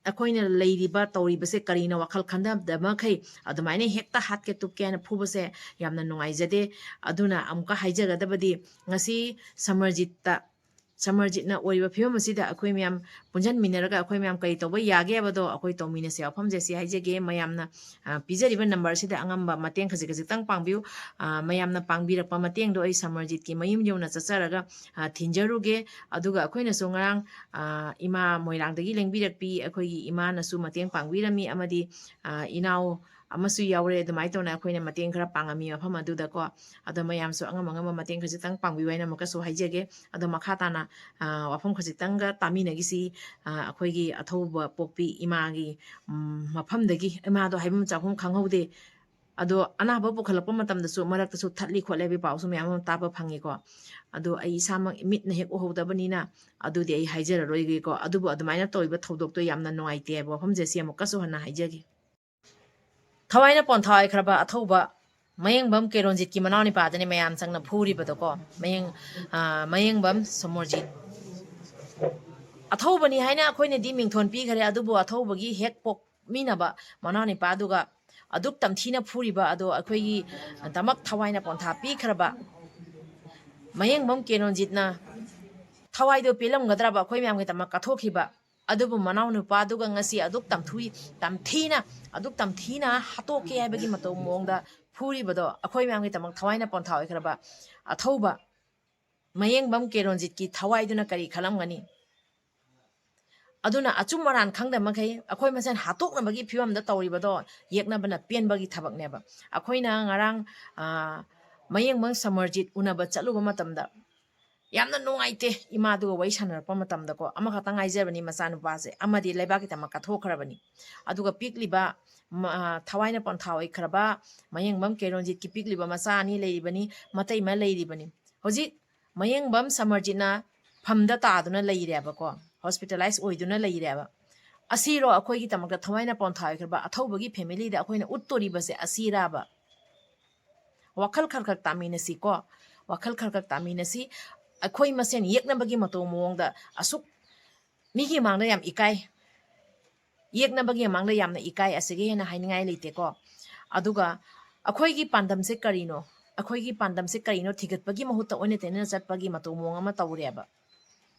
ꯑꯩꯈꯣꯏꯅ ꯂꯩꯔꯤꯕ, ꯇꯧꯔꯤꯕꯁꯦ ꯀꯔꯤꯅꯣ ꯋꯥꯈꯜ ꯈꯟꯊꯗꯕ ꯃꯈꯩ ꯑꯗꯨꯃꯥꯏꯅ ꯍꯦꯛꯇ ꯍꯥꯠꯀꯦ ꯇꯨꯞꯀꯦ ꯍꯥꯏꯅ ꯐꯨꯕꯁꯦ ꯌꯥꯝꯅ ꯅꯨꯡꯉꯥꯏꯖꯗꯦ꯫ ꯑꯗꯨꯅ ꯑꯃꯨꯛꯀ ꯍꯥꯏꯖꯒꯗꯕꯗꯤ, ꯉꯁꯤ ꯁꯃꯔꯖꯤꯠꯇ, ꯁꯃꯔꯖꯤꯠꯅ ꯑꯣꯏꯔꯤꯕ ꯐꯤꯕꯝ ꯑꯁꯤꯗ ꯑꯩꯈꯣꯏ ꯃꯌꯥꯝ ꯄꯨꯟꯁꯤꯟꯃꯤꯟꯅꯔꯒ ꯑꯩꯈꯣꯏ ꯃꯌꯥꯝ ꯀꯔꯤ ꯇꯧꯕ ꯌꯥꯒꯦ ꯍꯥꯏꯕꯗꯣ ꯑꯩꯈꯣꯏ ꯇꯧꯃꯤꯟꯅꯁꯦ꯫ ꯋꯥꯐꯝꯁꯦ ꯁꯤ ꯍꯥꯏꯖꯒꯦ꯫ ꯃꯌꯥꯝꯅ, ꯑ, ꯄꯤꯖꯔꯤꯕ ꯅꯝꯕꯔꯁꯤꯗ ꯑꯉꯝꯕ ꯃꯇꯦꯡ ꯈꯖꯤꯛ ꯈꯖꯤꯛꯇꯪ ꯄꯥꯡꯕꯤꯌꯨ꯫ ꯑ, ꯃꯌꯥꯝꯅ ꯄꯥꯡꯕꯤꯔꯛꯄ ꯃꯇꯦꯡꯗꯣ ꯑꯩ ꯁꯃꯔꯖꯤꯠꯀꯤ ꯃꯌꯨꯝ ꯌꯧꯅ ꯆꯠꯆꯔꯒ, ꯑ, ꯊꯤꯟꯖꯔꯨꯒꯦ꯫ ꯑꯗꯨꯒ ꯑꯩꯈꯣꯏꯅꯁꯨ ꯉꯔꯥꯡ, ꯑ, ꯏꯃꯥ ꯃꯣꯏꯔꯥꯡꯗꯒꯤ ꯂꯦꯡꯕꯤꯔꯛꯄꯤ ꯑꯩꯈꯣꯏꯒꯤ ꯏꯃꯥꯅꯁꯨ ꯃꯇꯦꯡ ꯄꯥꯡꯕꯤꯔꯝꯃꯤ, ꯑꯃꯗꯤ, ꯑ, ꯏꯅꯥꯎ ꯑꯃꯁꯨ ꯌꯥꯎꯔꯦ꯫ ꯑꯗꯨꯃꯥꯏꯅ ꯇꯧꯅ ꯑꯩꯈꯣꯏꯅ ꯃꯇꯦꯡ ꯈꯔ ꯄꯥꯡꯉꯝꯃꯤ ꯃꯐꯝ ꯑꯗꯨꯗꯀꯣ꯫ ꯑꯗꯣ ꯃꯌꯥꯝꯁꯨ ꯑꯉꯝ ꯑꯉꯝꯕ ꯃꯇꯦꯡ ꯈꯖꯤꯛꯇꯪ ꯄꯥꯡꯕꯤꯌꯨ ꯍꯥꯏꯅ ꯑꯃꯨꯛꯀꯁꯨ ꯍꯥꯏꯖꯒꯦ꯫ ꯑꯗꯣ ꯃꯈꯥ ꯇꯥꯅ, ꯑ, ꯋꯥꯐꯝ ꯈꯖꯤꯛꯇꯪꯒ ꯇꯥꯃꯤꯟꯅꯈꯤꯁꯤ꯫ ꯑ, ꯑꯩꯈꯣꯏꯒꯤ ꯑꯊꯧꯕ ꯄꯣꯛꯄꯤ ꯏꯃꯥꯒꯤ, ꯎꯝ, ꯃꯐꯝꯗꯒꯤ, ꯏꯃꯥꯗꯣ ꯍꯥꯏꯐꯝ ꯆꯥꯐꯝ ꯈꯪꯍꯧꯗꯦ꯫ ꯑꯗꯣ ꯑꯅꯥꯕ ꯄꯨꯈꯠꯂꯛꯄ ꯃꯇꯝꯗꯁꯨ ꯃꯔꯛꯇꯁꯨ ꯊꯠꯂꯤ ꯈꯣꯠꯂꯤ ꯍꯥꯏꯕꯒꯤ ꯄꯥꯎꯁꯨ ꯃꯌꯥꯝ ꯑꯃ ꯇꯥꯕ ꯐꯪꯉꯤꯀꯣ꯫ ꯑꯗꯣ ꯑꯩ ꯏꯁꯥꯃꯛ ꯃꯤꯠꯅ ꯍꯦꯛ ꯎꯍꯧꯗꯕꯅꯤꯅ ꯑꯗꯨꯗꯤ ꯑꯩ ꯍꯥꯏꯖꯔꯔꯣꯏꯒꯦꯀꯣ꯫ ꯑꯗꯨꯕꯨ ꯑꯗꯨꯃꯥꯏꯅ ꯇꯧꯔꯤꯕ ꯊꯧꯗꯣꯛꯇꯣ ꯌꯥꯝꯅ ꯅꯨꯡꯉꯥꯏꯇꯦ ꯍꯥꯏꯕ ꯋꯥꯐꯝꯁꯦ ꯁꯤ ꯑꯃꯨꯛꯀꯁꯨ ꯍꯟꯅ ꯍꯥꯏꯖꯒꯦ꯫ ꯊꯋꯥꯏꯅ ꯄꯣꯟꯊꯥ ꯑꯣꯏꯈ꯭ꯔꯕ ꯑꯊꯧꯕ ꯃꯌꯦꯡꯕꯝ ꯀꯦꯔꯣꯟꯖꯤꯠꯀꯤ ꯃꯅꯥꯎ ꯅꯤꯄꯥꯗꯅꯤ ꯃꯌꯥꯝ ꯆꯪꯅ ꯐꯨꯔꯤꯕꯗꯣꯀꯣ꯫ ꯃꯌꯦꯡ-, ꯑ, ꯃꯌꯦꯡꯕꯝ ꯁꯣꯃꯣꯔꯖꯤꯠ꯫ ꯑꯊꯧꯕꯅꯤ ꯍꯥꯏꯅ ꯑꯩꯈꯣꯏꯅꯗꯤ ꯃꯤꯡꯊꯣꯟ ꯄꯤꯈꯔꯦ, ꯑꯗꯨꯕꯨ ꯑꯊꯧꯕꯒꯤ ꯍꯦꯛ ꯄꯣꯛꯃꯤꯟꯅꯕ ꯃꯅꯥꯎ ꯅꯤꯄꯥꯗꯨꯒ ꯑꯗꯨꯛ ꯇꯝꯊꯤꯅ ꯐꯨꯔꯤꯕ ꯑꯗꯣ ꯑꯩꯈꯣꯏꯒꯤ ꯗꯃꯛ ꯊꯋꯥꯏꯅ ꯄꯣꯟꯊꯥ ꯄꯤꯈ꯭ꯔꯕ ꯃꯌꯦꯡꯕꯝ ꯀꯦꯔꯣꯟꯖꯤꯠꯅ ꯊꯋꯥꯏꯗꯣ ꯄꯦꯜꯂꯝꯒꯗ꯭ꯔꯕ? ꯑꯩꯈꯣꯏ ꯃꯌꯥꯝꯒꯤꯗꯃꯛ ꯀꯠꯊꯣꯛꯈꯤꯕ ꯑꯗꯨꯕꯨ ꯃꯅꯥꯎ ꯅꯨꯄꯥꯗꯨꯒ ꯉꯁꯤ ꯑꯗꯨꯛ ꯇꯝꯊꯨꯏ-, ꯇꯝꯊꯤꯅ, ꯑꯗꯨꯛ ꯇꯝꯊꯤꯅ ꯍꯥꯠꯇꯣꯛꯀꯦ ꯍꯥꯏꯕꯒꯤ ꯃꯇꯧ ꯃꯑꯣꯡꯗ ꯐꯨꯔꯤꯕꯗꯣ ꯑꯩꯈꯣꯏ ꯃꯌꯥꯝꯒꯤꯗꯃꯛ ꯊꯋꯥꯏꯅ ꯄꯣꯟꯊꯥ ꯑꯣꯏꯈ꯭ꯔꯕ ꯑꯊꯧꯕ ꯃꯌꯦꯡꯕꯝ ꯀꯦꯔꯣꯟꯖꯤꯠꯀꯤ ꯊꯋꯥꯏꯗꯨꯅ ꯀꯔꯤ ꯈꯜꯂꯝꯒꯅꯤ? ꯑꯗꯨꯅ ꯑꯆꯨꯝ ꯑꯔꯥꯟ ꯈꯪꯗꯕ ꯃꯈꯩ ꯑꯩꯈꯣꯏ ꯃꯁꯦꯟ ꯍꯥꯠꯇꯣꯛꯅꯕꯒꯤ ꯐꯤꯕꯝꯗ ꯇꯧꯔꯤꯕꯗꯣ ꯌꯦꯛꯅꯕꯅ ꯄꯦꯟꯕꯒꯤ ꯊꯕꯛꯅꯦꯕ꯫ ꯑꯩꯈꯣꯏꯅ ꯉꯔꯥꯡ, ꯑ, ꯃꯌꯦꯡꯕꯝ ꯁꯃꯔꯖꯤꯠ ꯎꯅꯕ ꯆꯠꯂꯨꯕ ꯃꯇꯝꯗ ꯌꯥꯝꯅ ꯅꯨꯡꯉꯥꯏꯇꯦ꯫ ꯏꯃꯥꯗꯨꯒ ꯋꯥꯔꯤ ꯁꯥꯟꯅꯔꯛꯄ ꯃꯇꯝꯗꯀꯣ, ꯑꯃꯈꯛꯇꯪ ꯉꯥꯏꯖꯕꯅꯤ ꯃꯆꯥꯅꯨꯄꯥꯁꯦ, ꯑꯃꯗꯤ ꯂꯩꯕꯥꯛꯀꯤꯗꯃꯛ ꯀꯠꯊꯣꯛꯈ꯭ꯔꯕꯅꯤ꯫ ꯑꯗꯨꯒ ꯄꯤꯛꯂꯤꯕ, ꯃ-, ꯑ, ꯊꯋꯥꯏꯅ ꯄꯣꯟꯊꯥ ꯑꯣꯏꯈ꯭ꯔꯕ ꯃꯌꯦꯡꯕꯝ ꯀꯦꯔꯣꯟꯖꯤꯠꯀꯤ ꯄꯤꯛꯂꯤꯕ ꯃꯆꯥ ꯑꯅꯤ ꯂꯩꯔꯤꯕꯅꯤ, ꯃꯇꯩꯃ ꯂꯩꯔꯤꯕꯅꯤ꯫ ꯍꯧꯖꯤꯛ ꯃꯌꯦꯡꯕꯝ ꯁꯃꯔꯖꯤꯠꯅ ꯐꯝꯗ ꯇꯥꯗꯨꯅ ꯂꯩꯔꯦꯕꯀꯣ, ꯍꯣꯁꯄꯤꯇꯥꯂꯥꯏꯁ ꯑꯣꯏꯗꯨꯅ ꯂꯩꯔꯦꯕ꯫ ꯑꯁꯤꯔꯣ ꯑꯩꯈꯣꯏꯒꯤꯗꯃꯛꯇ ꯊꯋꯥꯏꯅ ꯄꯣꯟꯊꯥ ꯑꯣꯏꯈ꯭ꯔꯕ ꯑꯊꯧꯕꯒꯤ ꯐꯦꯃꯤꯂꯤꯗ ꯑꯩꯈꯣꯏꯅ ꯎꯠꯇꯣꯔꯤꯕꯁꯦ? ꯑꯁꯤꯔꯥꯕ? ꯋꯥꯈꯜ ꯈꯔ ꯈꯔ ꯇꯥꯃꯤꯟꯅꯁꯤꯀꯣ, ꯋꯥꯈꯜ ꯈꯔ ꯈꯔ ꯇꯥꯃꯤꯟꯅꯁꯤ꯫ ꯑꯩꯈꯣꯏ ꯃꯁꯦꯟ ꯌꯦꯛꯅꯕꯒꯤ ꯃꯇꯧ ꯃꯑꯣꯡꯗ ꯑꯁꯨꯛ ꯃꯤꯒꯤ ꯃꯥꯡꯗ ꯌꯥꯝ ꯏꯀꯥꯏ, ꯌꯦꯛꯅꯕꯒꯤ ꯃꯃꯥꯡꯗ ꯌꯥꯝꯅ ꯏꯀꯥꯏ, ꯑꯁꯤꯒꯤ ꯍꯦꯟꯅ ꯍꯥꯏꯅꯤꯡꯉꯥꯏ ꯂꯩꯇꯦꯀꯣ꯫ ꯑꯗꯨꯒ ꯑꯩꯈꯣꯏꯒꯤ ꯄꯥꯟꯗꯝꯁꯦ ꯀꯔꯤꯅꯣ? ꯑꯩꯈꯣꯏꯒꯤ ꯄꯥꯟꯗꯝꯁꯦ ꯀꯔꯤꯅꯣ ꯊꯤꯒꯠꯄꯒꯤ ꯃꯍꯨꯠꯇ ꯑꯣꯟꯅ ꯇꯩꯅꯅ ꯆꯠꯄꯒꯤ ꯃꯇꯧ ꯃꯑꯣꯡ ꯑꯃ ꯇꯧꯔꯦꯕ꯫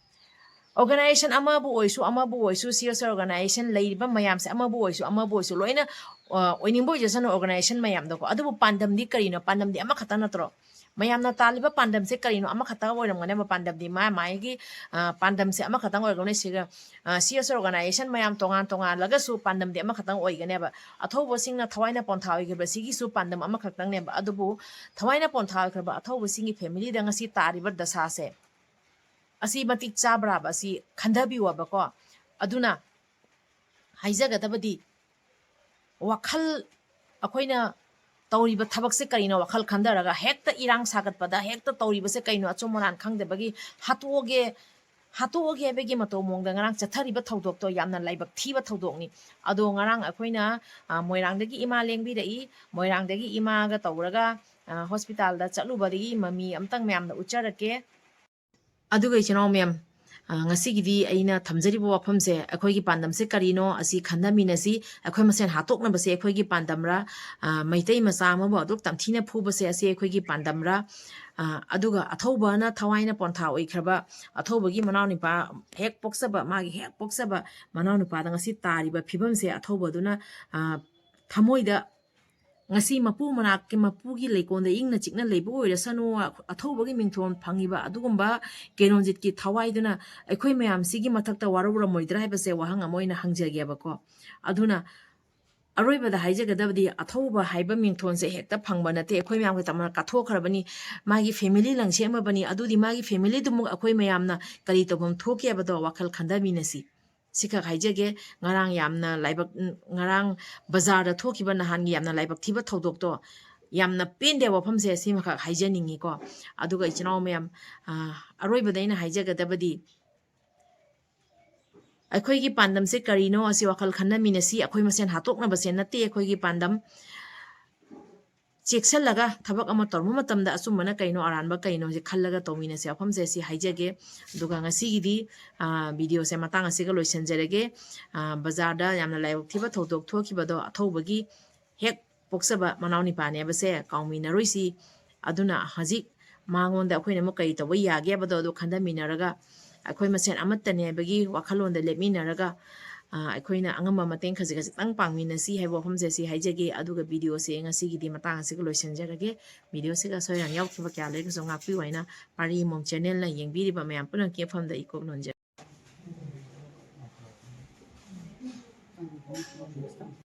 ꯑꯣꯔꯒꯅꯥꯏꯖꯦꯁꯟ ꯑꯃꯕꯨ ꯑꯣꯏꯁꯨ, ꯑꯃꯕꯨ ꯑꯣꯏꯁꯨ, ꯁꯤ ꯑꯦꯁ ꯑꯣꯔꯒꯅꯥꯏꯖꯦꯁꯟ ꯂꯩꯔꯤꯕ ꯃꯌꯥꯝꯁꯦ ꯑꯃꯕꯨ ꯑꯣꯏꯁꯨ, ꯑꯃꯕꯨ ꯑꯣꯏꯁꯨ ꯂꯣꯏꯅ, ꯑ, ꯑꯣꯏꯅꯤꯡꯕ ꯑꯣꯏꯖꯁꯅꯨ ꯑꯣꯔꯒꯅꯥꯏꯖꯦꯁꯟ ꯃꯌꯥꯝꯗꯀꯣ꯫ ꯑꯗꯨꯕꯨ ꯄꯥꯟꯗꯝꯗꯤ ꯀꯔꯤꯅꯣ? ꯄꯥꯟꯗꯝꯗꯤ ꯑꯃꯈꯛꯇ ꯅꯠꯇ꯭ꯔꯣ? ꯃꯌꯥꯝꯅ ꯇꯥꯜꯂꯤꯕ ꯄꯥꯟꯗꯝꯁꯦ ꯀꯔꯤꯅꯣ? ꯑꯃꯈꯛꯇ ꯑꯣꯏꯔꯝꯒꯅꯦꯕ ꯄꯥꯟꯗꯝꯗꯤ꯫ ꯃꯥ ꯃꯥꯒꯤ, ꯑ, ꯄꯥꯟꯗꯝꯁꯦ ꯑꯃꯈꯛꯇꯪ ꯑꯣꯏꯔꯝꯒꯅꯤ꯫ ꯁꯤꯒ, ꯑ, ꯁꯤ ꯑꯦꯁ ꯑꯣꯔꯒꯅꯥꯏꯖꯦꯁꯟ ꯃꯌꯥꯝ ꯇꯣꯉꯥꯟ ꯇꯣꯉꯥꯜꯂꯒꯁꯨ ꯄꯥꯟꯗꯝꯗꯤ ꯑꯃꯈꯛꯇꯪ ꯑꯣꯏꯒꯅꯦꯕ꯫ ꯑꯊꯧꯕꯁꯤꯡꯅ ꯊꯋꯥꯏꯅ ꯄꯣꯟꯊꯥ ꯑꯣꯏꯈꯤꯕ ꯁꯤꯒꯤꯁꯨ ꯄꯥꯟꯗꯝ ꯑꯃꯈꯛꯇꯪꯅꯦꯕ꯫ ꯑꯗꯨꯕꯨ ꯊꯋꯥꯏꯅ ꯄꯣꯟꯊꯥ ꯑꯣꯏꯈ꯭ꯔꯕ ꯑꯊꯧꯕꯁꯤꯡꯒꯤ ꯐꯦꯃꯤꯂꯤꯗ ꯉꯁꯤ ꯇꯥꯔꯤꯕ ꯗꯁꯥꯁꯦ ꯑꯁꯤ ꯃꯇꯤꯛ ꯆꯥꯕ꯭ꯔꯥꯕ? ꯑꯁꯤ ꯈꯟꯊꯕꯤꯌꯣꯕꯀꯣ꯫ ꯑꯗꯨꯅ ꯍꯥꯏꯖꯒꯗꯕꯗꯤ, ꯋꯥꯈꯜ, ꯑꯩꯈꯣꯏꯅ ꯇꯧꯔꯤꯕ ꯊꯕꯛꯁꯦ ꯀꯔꯤꯅꯣ ꯋꯥꯈꯜ ꯈꯟꯊꯔꯒ, ꯍꯦꯛꯇ ꯏꯔꯥꯡ ꯁꯥꯒꯠꯄꯗ, ꯍꯦꯛꯇ ꯇꯧꯔꯤꯕꯁꯦ ꯀꯩꯅꯣ ꯑꯆꯨꯝ ꯑꯔꯥꯟ ꯈꯪꯗꯕꯒꯤ ꯍꯥꯠꯇꯣꯛꯑꯒꯦ, ꯍꯥꯠꯇꯣꯛꯑꯒꯦ ꯍꯥꯏꯕꯒꯤ ꯃꯇꯧ ꯃꯑꯣꯡꯗ ꯉꯔꯥꯡ ꯆꯠꯊꯔꯤꯕ ꯊꯧꯗꯣꯛꯇꯣ ꯌꯥꯝꯅ ꯂꯥꯏꯕꯛ ꯊꯤꯕ ꯊꯧꯗꯣꯛꯅꯤ꯫ ꯑꯗꯣ ꯉꯔꯥꯡ ꯑꯩꯈꯣꯏꯅ, ꯑ, ꯃꯣꯏꯔꯥꯡꯗꯒꯤ ꯏꯃꯥ ꯂꯦꯡꯕꯤꯔꯛꯏ, ꯃꯣꯏꯔꯥꯡꯗꯒꯤ ꯏꯃꯥꯒ ꯇꯧꯔꯒ, ꯑ, ꯍꯣꯁꯄꯤꯇꯥꯜꯗ ꯆꯠꯂꯨꯕꯗꯒꯤ ꯃꯃꯤ ꯑꯝꯇꯪ ꯃꯌꯥꯝꯗ ꯎꯠꯆꯔꯛꯀꯦ꯫ ꯑꯗꯨꯒ ꯏꯆꯤꯟ ꯏꯅꯥꯎ ꯃꯌꯥꯝ, ꯑ, ꯉꯁꯤꯒꯤꯗꯤ ꯑꯩꯅ ꯊꯝꯖꯔꯤꯕ ꯋꯥꯐꯝꯁꯦ, ꯑꯩꯈꯣꯏꯒꯤ ꯄꯥꯟꯗꯝꯁꯦ ꯀꯔꯤꯅꯣ ꯑꯁꯤ ꯈꯟꯊꯃꯤꯟꯅꯁꯤ꯫ ꯑꯩꯈꯣꯏ ꯃꯁꯦꯟ ꯍꯥꯠꯇꯣꯛꯅꯕꯁꯦ ꯑꯩꯈꯣꯏꯒꯤ ꯄꯥꯟꯗꯝꯔꯥ? ꯑ, ꯃꯩꯇꯩ ꯃꯆꯥ ꯑꯃꯕꯨ ꯑꯗꯨꯛ ꯇꯝꯊꯤꯅ ꯐꯨꯕꯁꯦ ꯑꯁꯤ ꯑꯩꯈꯣꯏꯒꯤ ꯄꯥꯟꯗꯝꯔꯥ? ꯑ, ꯑꯗꯨꯒ ꯑꯊꯧꯕꯅ ꯊꯋꯥꯏꯅ ꯄꯣꯟꯊꯥ ꯑꯣꯏꯈ꯭ꯔꯕ ꯑꯊꯧꯕꯒꯤ ꯃꯅꯥꯎꯅꯨꯄꯥ ꯍꯦꯛ ꯄꯣꯛꯆꯕ, ꯃꯥꯒꯤ ꯍꯦꯛ ꯄꯣꯛꯆꯕ ꯃꯅꯥꯎꯅꯨꯄꯥꯗ ꯉꯁꯤ ꯇꯥꯔꯤꯕ ꯐꯤꯕꯝꯁꯦ ꯑꯊꯧꯕꯗꯨꯅ, ꯑ, ꯊꯃꯣꯏꯗ ꯉꯁꯤ ꯃꯄꯨ ꯃꯅꯥꯛꯀꯤ, ꯃꯄꯨꯒꯤ ꯂꯩꯀꯣꯜꯗ ꯏꯪꯅ ꯆꯤꯛꯅ ꯂꯩꯕ ꯑꯣꯏꯔꯁꯅꯨ, ꯑꯊꯧꯕꯒꯤ ꯃꯤꯡꯊꯣꯜ ꯐꯪꯉꯤꯕ ꯑꯗꯨꯒꯨꯝꯕ ꯀꯦꯅꯣꯖꯤꯠꯀꯤ ꯊꯋꯥꯏꯗꯨꯅ ꯑꯩꯈꯣꯏ ꯃꯌꯥꯝꯁꯤꯒꯤ ꯃꯊꯛꯇ ꯋꯥꯔꯧꯔꯝꯃꯣꯏꯗ꯭ꯔꯥ ꯍꯥꯏꯕꯁꯦ ꯋꯥꯍꯪ ꯑꯃ ꯑꯣꯏꯅ ꯍꯪꯖꯒꯦꯕꯀꯣ꯫ ꯑꯗꯨꯅ ꯑꯔꯣꯏꯕꯗ ꯍꯥꯏꯖꯒꯗꯕꯗꯤ, ꯑꯊꯧꯕ ꯍꯥꯏꯕ ꯃꯤꯡꯊꯣꯜꯁꯦ ꯍꯦꯛꯇ ꯐꯪꯕ ꯅꯠꯇꯦ꯫ ꯑꯩꯈꯣꯏ ꯃꯌꯥꯝꯒꯤ ꯇꯝꯅ ꯀꯠꯊꯣꯛꯈ꯭ꯔꯕꯅꯤ, ꯃꯥꯒꯤ family ꯂꯪꯁꯦꯝꯃꯕꯅꯤ꯫ ꯑꯗꯨꯗꯤ ꯃꯥꯒꯤ familyꯗꯨꯃꯨꯛ ꯑꯩꯈꯣꯏ ꯃꯌꯥꯝꯅ ꯀꯔꯤ ꯇꯧꯐꯝ ꯊꯣꯛꯀꯦ ꯍꯥꯏꯕꯗꯣ ꯋꯥꯈꯜ ꯈꯟꯊꯃꯤꯟꯅꯁꯤ꯫ ꯁꯤꯈꯛ ꯍꯥꯏꯖꯒꯦ꯫ ꯉꯔꯥꯡ ꯌꯥꯝꯅ ꯂꯥꯏꯕꯛ, ꯉꯔꯥꯡ ꯕꯖꯥꯔꯗ ꯊꯣꯛꯈꯤꯕ ꯅꯍꯥꯟꯒꯤ ꯌꯥꯝꯅ ꯂꯥꯏꯕꯛ ꯊꯤꯕ ꯊꯧꯗꯣꯛꯇꯣ, ꯌꯥꯝꯅ ꯄꯦꯟꯗꯦ ꯋꯥꯐꯝꯁꯦ ꯁꯤꯃꯈꯛ ꯍꯥꯏꯖꯅꯤꯡꯉꯤꯀꯣ꯫ ꯑꯗꯨꯒ ꯏꯆꯤꯟ ꯏꯅꯥꯎ ꯃꯌꯥꯝ, ꯑ, ꯑꯔꯣꯏꯕꯗ ꯑꯩꯅ ꯍꯥꯏꯖꯒꯗꯕꯗꯤ, ꯑꯩꯈꯣꯏꯒꯤ ꯄꯥꯟꯗꯝꯁꯦ ꯀꯔꯤꯅꯣ ꯑꯁꯤ ꯋꯥꯈꯜ ꯈꯟꯅꯃꯤꯟꯅꯁꯤ꯫ ꯑꯩꯈꯣꯏ ꯃꯁꯦꯟ ꯍꯥꯠꯇꯣꯛꯅꯕꯁꯦ ꯅꯠꯇꯦ ꯑꯩꯈꯣꯏꯒꯤ ꯄꯥꯟꯗꯝ꯫ ꯆꯦꯛꯁꯤꯜꯂꯒ ꯊꯕꯛ ꯑꯃ ꯇꯧꯔꯨꯕ ꯃꯇꯝꯗ ꯑꯆꯨꯝꯕꯅ ꯀꯩꯅꯣ, ꯑꯔꯥꯟꯕ ꯀꯩꯅꯣ ꯁꯤ ꯈꯜꯂꯒ ꯇꯧꯃꯤꯟꯅꯁꯦ ꯋꯥꯐꯝꯁꯦ ꯁꯤ ꯍꯥꯏꯖꯒꯦ꯫ ꯑꯗꯨꯒ ꯉꯁꯤꯒꯤꯗꯤ, ꯑ, videoꯁꯦ ꯃꯇꯥꯡ ꯑꯁꯤꯒ ꯂꯣꯏꯁꯤꯟꯖꯔꯒꯦ꯫ ꯑ, ꯕꯖꯥꯔꯗ ꯌꯥꯝꯅ ꯂꯥꯏꯕꯛ ꯊꯤꯕ ꯊꯧꯗꯣꯛ ꯊꯣꯛꯈꯤꯕꯗꯣ ꯑꯊꯧꯕꯒꯤ ꯍꯦꯛ ꯄꯣꯛꯆꯕ ꯃꯅꯥꯎ ꯅꯤꯄꯥꯅꯦꯕꯁꯦ ꯀꯥꯎꯃꯤꯟꯅꯔꯣꯏꯁꯤ꯫ ꯑꯗꯨꯅ ꯍꯧꯖꯤꯛ ꯃꯉꯣꯟꯗ ꯑꯩꯈꯣꯏꯅ ꯑꯃꯨꯛ ꯀꯔꯤ ꯇꯧꯕ ꯌꯥꯒꯦ ꯍꯥꯏꯕꯗꯣ ꯑꯗꯨ ꯈꯟꯊꯃꯤꯟꯅꯔꯒ ꯑꯩꯈꯣꯏ ꯃꯁꯦꯟ ꯑꯃꯠꯇꯅꯦ ꯍꯥꯏꯕꯒꯤ ꯋꯥꯈꯜꯂꯣꯟꯗ ꯂꯦꯞꯃꯤꯟꯅꯔꯒ, ꯑ, ꯑꯩꯈꯣꯏꯅ ꯑꯉꯝꯕ ꯃꯇꯦꯡ ꯈꯖꯤꯛ ꯈꯖꯤꯛꯇꯪ ꯄꯥꯡꯃꯤꯟꯅꯁꯤ ꯍꯥꯏꯕ ꯋꯥꯐꯝꯁꯦ ꯁꯤ ꯍꯥꯏꯖꯒꯦ꯫ ꯑꯗꯨꯒ videoꯁꯦ ꯉꯁꯤꯒꯤꯗꯤ ꯃꯇꯥꯡ ꯑꯁꯤꯒ ꯂꯣꯏꯁꯤꯟꯖꯔꯒꯦ꯫ Videoꯁꯤꯒ ꯑꯁꯣꯏ ꯑꯔꯥꯟ ꯌꯥꯎꯈꯤꯕ ꯀꯌꯥ ꯂꯩꯔꯒꯁꯨ ꯉꯥꯛꯄꯤꯌꯨ ꯍꯥꯏꯅ ꯄꯥꯔꯤ ꯃꯣꯝ channelꯅ ꯌꯦꯡꯕꯤꯔꯤꯕ ꯃꯌꯥꯝ ꯄꯨꯝꯅꯃꯛꯀꯤ ꯃꯐꯝꯗ ꯏꯀꯣꯛ ꯅꯣꯟꯖꯔꯤ꯫